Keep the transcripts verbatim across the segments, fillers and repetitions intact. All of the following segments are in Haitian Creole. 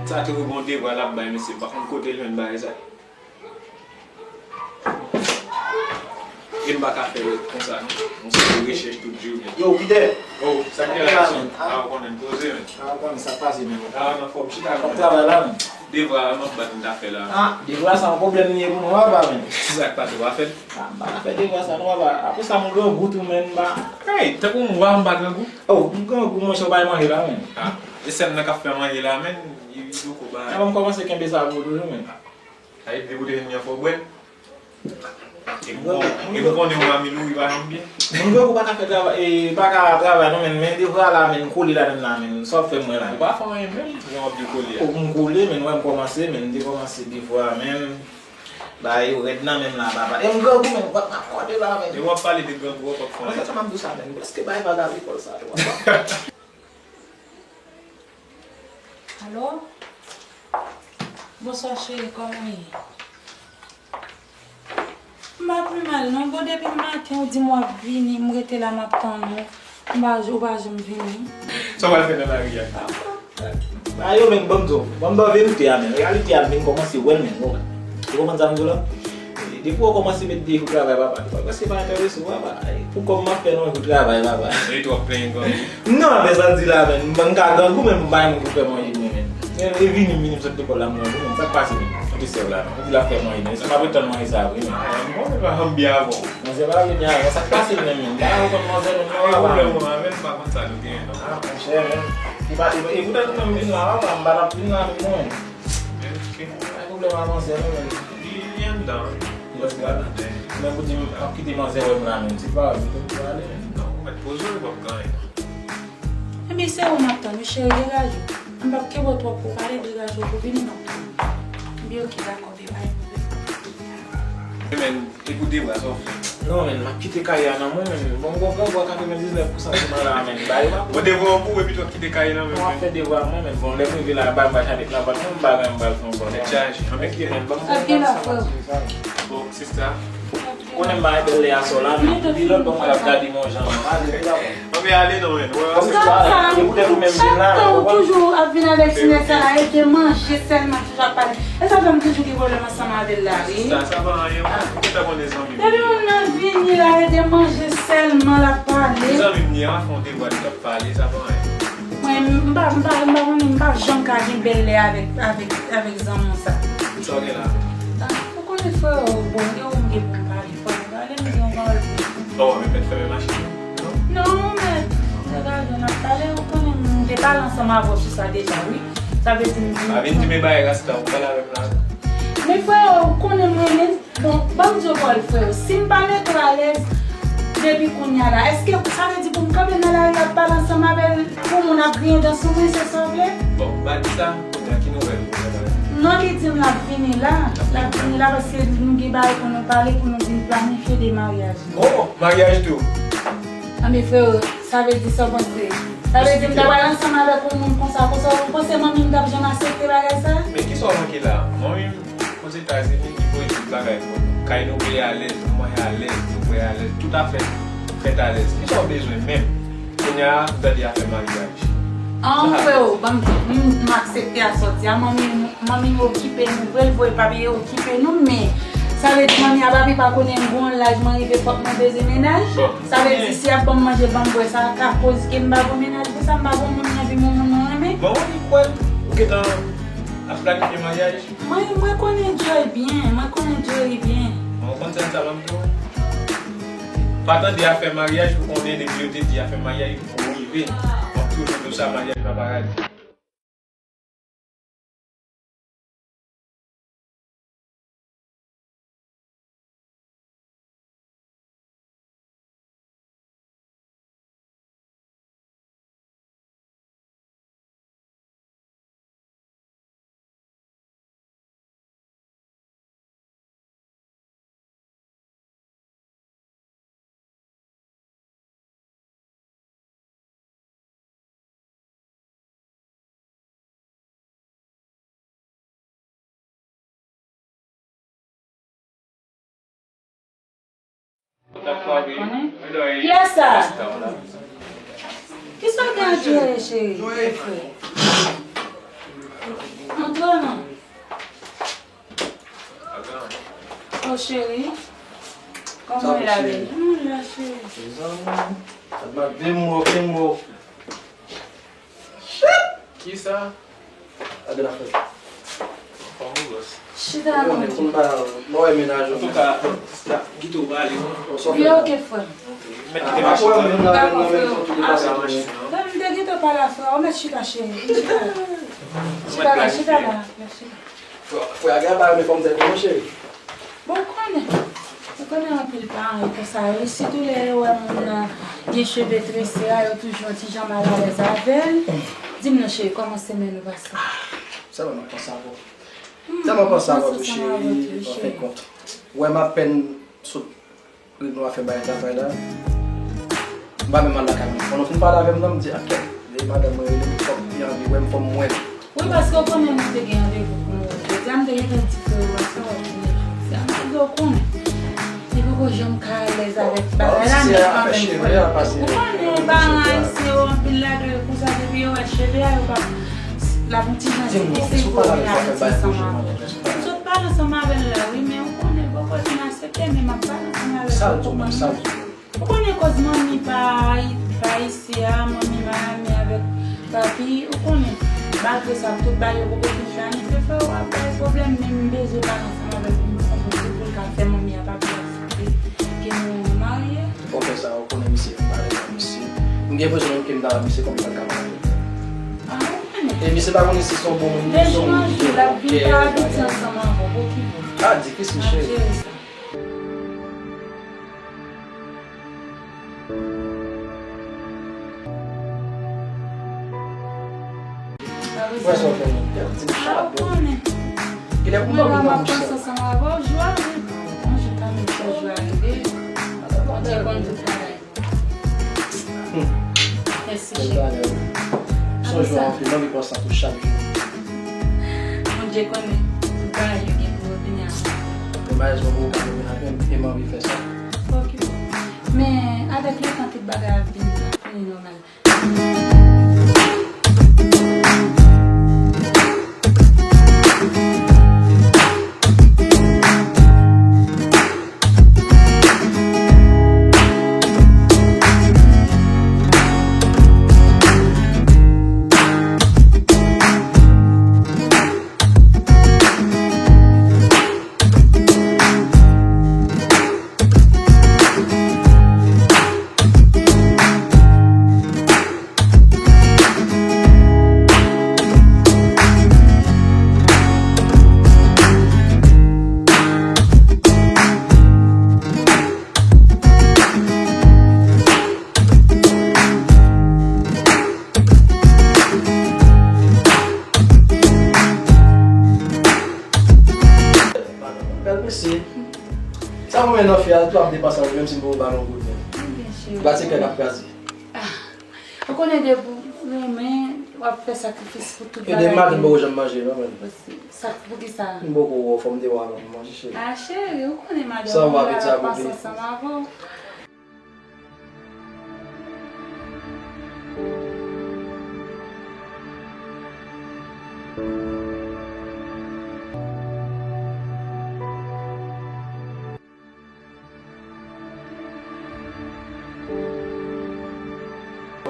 Sa toujou gon devwa l ap bay, mesye, m pa konn kote l jwenn bagay sa. E m pa ka fè l konsa, non. Mwen se fè rechèch tout jounen. Yo, Peter! Oh, sa k gen la, men? Ah, ou konnen, poze, men. Ah, ou konnen sa k pase, men. Ah, nan fòm, chita, men. Travay la, men. Devwa a, m ap bat m ta fè la. Ah, devwa sa yon pwoblèm li ye pou nou, papa, men. Sa k pase, w pa fè l? Ah, m pa ka fè devwa sa, non, papa. Apre sa, mwen grangou tou, men, m pa. Hey, tankou m wè m pa grangou. Oh, m grangou, monchè, w pa manje la, men. Ah, e sèl nan k ap fè manje la, men. Li, li poko ba. Nan, ban m kòmanse kenbe sa pou ou toujou, men. Sa vle di ou te vin yon fò bwè. E m kon-, e m konnen w Mami Lou, li pa janm byen. Moun gwo pa ka fè travay, e, pa ka travay non, men, men devwa la, men, kole ladann la, men, sa w ap fè mwen la. Ou pa fè anyen menm, jan w ap di kole a. Ou m kole, men, wè m kòmanse, men, m te kòmanse devwa, men, bagay yo rèd nan men m la, papa. E m grangou, men, m ap kòde la, men. E w ap pale de grangou, w ap fè anyen. Mwen, sa m ap di w sa, men, prèske bagay pa ka lekòl sa, tou. Alo? Bonswa cheri, kòman w ye? M pa pi mal non, bon depi maten ou di m w ap vini, m rete la m ap tann ou, m pa, ou pa janm vini. Sa w al fè nan lari a? A yo menm, ban m di w, ban m ba w verite a menm, reyalite a m vin kòmanse wè l menm, ou konprann sa m di w la? Depi w kòmanse met de jou travay papa, li pa prèske pa enterese w papa. Pou kòb m ap fè nan jou travay papa. E twòp plenyen grangou. Non, men sa di la, men, m ka grangou, men m pa renmen pou fè manje mwen, men. E vini, m vini, m sot lekòl la, m grangou, men sa k pase, men. Ou te sèv la, men. Ou di l ap fè manje, men. Sa m ap ret tann manje sa, wi, men. Mwen, men pa janm byen avè w. Manzè pa vle byen avè w. Sa k pase, men, men. M pa konn manzè, men. Mwen pa pwoblèm mwen avè l, m pa konn sa nou genyen, non. Ah, monchè, men. E pa, e, e poutèt ou menm vin la, papa, m pa t ap vin la avèk mwen. Men, ok. Pa pwoblèm a manzè, non, men. Li, li anndan, wi. Li anndan. Men pou di m ap kite manzè wè m la, men. Se pa, m te pou ale, men. Non, ou mèt poze w, ou p ap gen anyen. Ebyen, se ou m ap tann, wi, cheri, degaje w. M p ap kenbe w twòp pou w pale, degaje w pou vini, m ap tann ou. Ebyen, ok, dakò, bye bye. Men, e pou de bra, sa w fè? Non, men, m ap kite kay la nan men w, men. Bon, m gon gran bwa katrevendiznèf pousan sou mwen la, men. Ba yo m ap. Bon, devwa w pou, epi tou w ap kite kay la nan men w. Mwen ap fè devwa mwen, men. Bon, lè m rive la, ba m ba chavèt la, bat mwen, m pa gen m pral fè ankò, men. Tèt chaje. Anben, kite, men, ban m. Sa gen la, frè. Bon, sista. Konnen m pa gen bèl lè a sò la, men depi lòt bò mwen ap gade m yon jan, men ale, wi, papa. Anben ale non, men. Wè, wè. Sa, sa, e poutèt ou menm vin la, chak tan ou toujou ap vin avèk ti nèg sa la, rete manje sèlman, toujou ap pale. E sa fè m toujou gen pwoblèm ansanm avè l la, wi. Sa, sa pa anyen, ou gentan konnen zanmi m. Depi moun nan vini la, rete manje sèlman, l ap pale. Zanmi m li a, fè yon devwa, li t ap pale, sa pa anyen. Mwen, m pa, m pa, m pa konnen, m pa janm ka gen bèl lè avèk, avèk, avèk zanmi w sa. Sa w gen la? Ah, ou konnen frè w, bon, e ou m gen pou m pale, frè m, pale m gen yon pawòl pou ou. Oh, men mèt fèmen machin nan. Non, men, se gade, n ap pale, ou konnen m te pale ansanm avè w sou sa deja, wi. Sa vle di m. Pa vin di m e bagay rasta, ou pale avè m la. Men frè w, ou konnen m renmen. Bon, ban m di w pawòl frè w, si m pa mete w alèz depi kounye a la, èske sa vle di pou m kanpe nan lari ap pale ansanm avè l, pou moun ap griyen dan sou mwen, se sa w vle? Bon, m pa di sa, kounye a ki nouvèl ou gen la? Non, li di m l ap vini la, l ap vini la paske nou gen bagay pou nou pale, pou nou vin planifye de maryaj. Oh, maryaj tou? Anben frè w, sa vle di sa w panse? Sa vle di m ta pral ansanm avèk yon moun konsa, konsa, ou panse manmi m t ap janm aksepte bagay sa? Men kisa w manke la? Manmi m Ozetazini, li voye tout bagay pou nou. Kay nou peye alèz, nou manje alèz, nou bwè alèz, tout afè fèt alèz. Kisa w bezwen menm? Kounye a, gade afè maryaj. An, frè w, ban m di, m, m aksepte a sòti a. Manmi, manmi m okipe nou, vre l voye papye okipe nou, men sa vle di manmi a papi pa konnen m gon laj mwen rive fòk mwen bezwen mennaj. Bon. Sa vle di si y ap ban m manje, ban m bwè, sa ka koz ke m pa gon mennaj pou sa, m pa gon moun nan vi m, yon moun mwen renmen. Bon, ou kwè ou gentan ap planifye maryaj? Mwen, mwen konnen Joy byen, mwen konnen Joy byen. Bon, ou konn sèl sa ban m di w? Pa tande afè maryaj pou konnen depi yo te di afè maryaj pou rive. M ap toujou di w sa, maryaj pa paradi. Kiyès sa? Kisa w gen ak Joël, cheri? Joël frè. Cheri, kòman w ye la, bebe? Mwen la, cheri. Mezanmi, admat vim wo, vim wo. Shit! Kisa? Gade la fè. Fòm ou gòs. Chita non. Mwen pa, mwen wè mennaj ou. Antouka, sista, kite w pale. Li oke, frè m. Mèt kite machin nan. Gade, m te gentan pale a frè w, mèt chita, cheri. Chita la, chita la, chita. Frè, frè a gen bagay, men fò m tèt mwen, cheri. Bon, ou konnen. Ou konnen anpil paran yo konsa yo. Sitou lè yo wè moun nan gen cheve trese a, yo toujou yon ti jan malalèz avè l. Di m non, cheri, kòman semèn ou pase? Sa va, m ap panse avè w. Tèlman panse avè w tou, cheri, anfendkont. Ou wè m apèn sot ret nou ap fè bagay travay la. M pa menm al lakay mwen. Pandan w fin pale avè m nan, m di, "A kèt, e madanm mwen rele m, fòk li anvi wè m, fò m wè l." Wi, paske w konnen mwen te gen randevou pou mwen. Jodi a, m te gentan di frè w sa, w ap vini jodi a. M te di w konnen. Li poko janm ka alèz avèk bagay la, men kanmenm, frè. Ou konnen, paran ayisyen yo, anpil ladan yo konsa, depi yo wè cheve a, yo pa l ap yon ti jan sipose pou vin avèti ansanm avè w. M sot pale ansanm avè l la, wi, men ou konnen, poko vin aksepte, men m ap pale ansanm avè l, ou konprann mwen. Ou konnen koz manmi pa, pa isi a, manmi Miami avèk papi, ou konnen. Malgre sa, tout bagay yo poko fin planifiye, frè w ap bay pwoblèm, men m bezwen pale ansanm avè l pou m konprann pou l ka fè manmi a pa vin aksepte ke nou marye. Ou fè sa, ou konnen misye, m pale avèk misye. M gen pwezon menm ke m ta ba misye kòm li pa t ka marye. Ah, ou konnen. E misye pa konnen si se yon bon moun, si se yon moun ki gen bon kè, bagay. L ap vin pa abite ansanm avè w, okipe w. Ah, difisil, cheri. Ap jere sa. Wè sa w fè menm. Di m chak. Ah, ou konnen. Kilè pou m pa vin nan mouch sa? Mwen la, m ap panse ansanm avè w, jou a rive. Yon jou kanmenm, jou a rive. Bondye konn tout bagay. Hmm. Mèsi, cheri. Bèl bagay, wi. Sonje w anpil, m anvi panse ak ou chak jou. Bondye konnen, tout bagay yo gen pou yo vini a. Mwen malèzman poko ka vin avè m, e m anvi fè sa. Okipe w. Men, avèk letan, tout bagay ap vin, ap vini nòmal. Bèl mesye. Sa mwen nan fè a, tou ap depanse avè l, menm si m poko ba l yon goud menm. Gad se kè k ap kraze. Ah, ou konnen depi w renmen, w ap fè sakrifis pou tout bagay. E de maten m poko janm manje non, menm. Sa, poukisa? M poko wè w, fò m te wè w avan pou manje, cheri. Ah, cheri, ou konnen madanm mwen la, l ap pase ansanm avè w.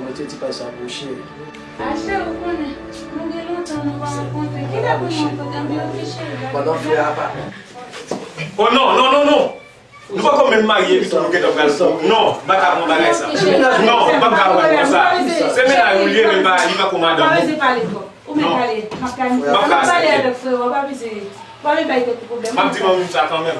Mete ti pay sa pou ou, cheri. Ah, cheri, ou konnen, nou gen lontan nou pa rankontre. Kilè pou nou rankontre? Anben, oke, cheri. Pandan frè a pa. Oh, non, non, non, non! Nou poko menm marye epi tou nou gentan pral fou. Non, m pa ka pran bagay sa. Non, m pa ka pran konsa. Se mennaj ou li ye, men li pa, li pa ko madanm ou. Pa bezwen pale twòp. Ou menm pale. M ap pale. M ap pale avèk frè w, pa bezwen. Pa vin bay tèt ou pwoblèm. M ap di manmi m sa kanmenm.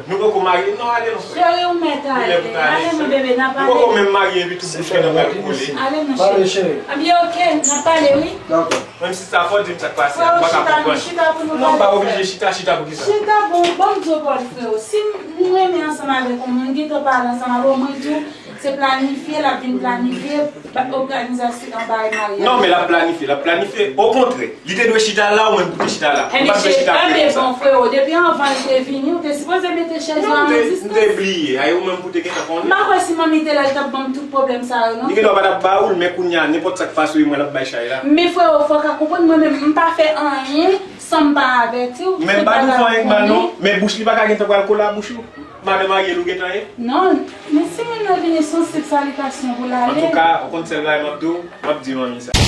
Nou poko marye. Non, ale non, frè. Cheri, ou mèt ale. Ale, mon bebe, n ap pale. Nou poko menm marye epi tou bouch gentan pral kole. Ale, mon cheri. Anben, oke, n ap pale, wi. Dakò. Menm si sa fò di m sa k pase a, m pa ka konprann. Non, m pa oblije chita, chita pou kisa? Chita, bon, ban m di w pawòl, freo. Si m renmen ansanm avèk yon moun, m gentan pale ansanm avè w, mwen di w, se planifye, l ap vin planifye, òganizasyon bagay maryaj. Non, men l ap planifye, l ap planifye. Okontrè, li te dwe chita la, ou menm pou te chita la. Ou pa t dwe chita kote sa. Enben, bon, freo, depi anvan l te vini, ou te sipoze mete chèz yo a yon distans. Non, m te, m te bliye. Ay, ou menm pou te gentan konnen. M pa kwè si manmi te la, li t ap ban m tout pwoblèm sa yo, non. Li gentan pa t ap ba ou l, men kounye a, nenpòt sa k pase, ou e mwen l ap bay chay la. Men freo, fò w ka konprann, mwen menm, m pa fè anyen San m pa avèti w. Men m pa di w fè anyen k mal non, men bouch li pa ka gentan pral kole a bouch ou. Madan Ariel ou gentan ye? Non, men si moun nan vini se yon senp salitasyon pou l ale. Antouka, ou konn sèl bagay m ap di w, m ap di manmi sa.